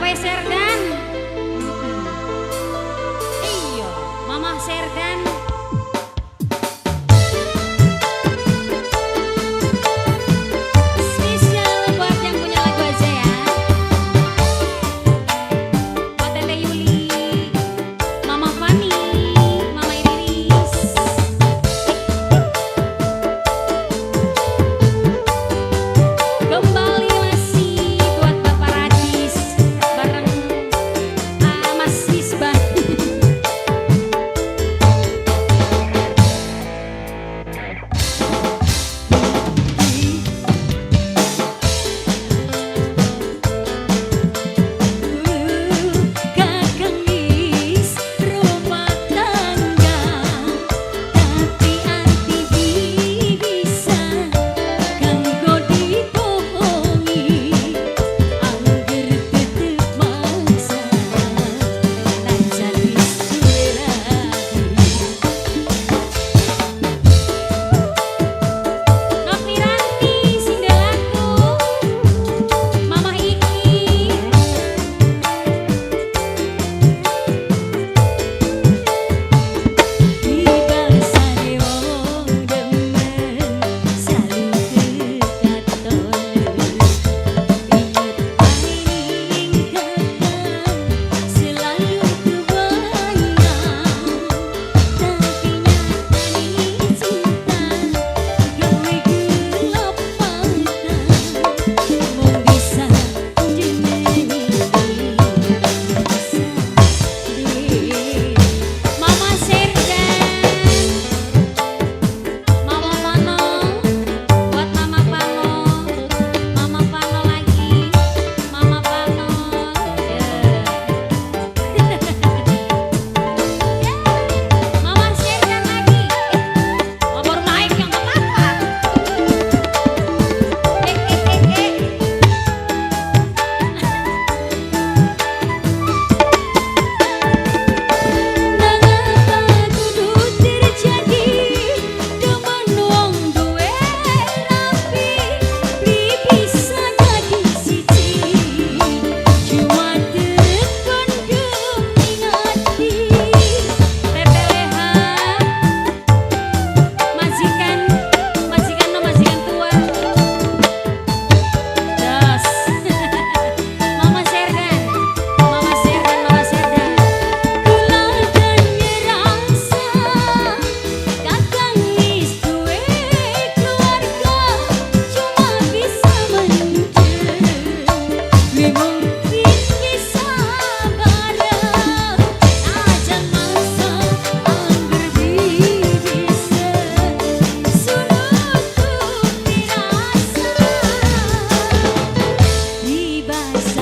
Bapak Serdan. Iya, Mama Serdan. Spesial buat yang punya lagu aja ya. Buat Tete Yuli, Mama Fani, Mama Iris. Kembali masih buat Bapak Radis bareng Mas Misbah. Kakang wis rumah tangga, tapi ati bisa kanggo dibohongi, angger tetep maksa najan wis suwe rabi. Nok Miranti sindelanku, Mama Iki. Dibasane wong demen selalu kekaton, inget aing kakang selalu kebayang, tapi nyatane cinta gawe gelap mata, mung bisa jenengi bisa di. Mama Serdan, Mama Pano, buat Mama Pano, Mama Pano lagi, Mama Pano, ya. Mama Serdan lagi, oh, baru naik yang apa-apa. Eh, eh, eh, eh. Nangapa kudu terjadi demen wong duwe rabi, beli bisa dadi siji, cuma terpendem ning ati. TTWH majikan, majikan no majikan tua. Jos. Mama Serdan, Mama Serdan, Mama Serdan. Kula kan ngerasa kakang wis duwe keluarga, cuma bisa mendem, wi mungkin bisa bareng, najan maksa angger bisa sunutupi rasa. Dibasane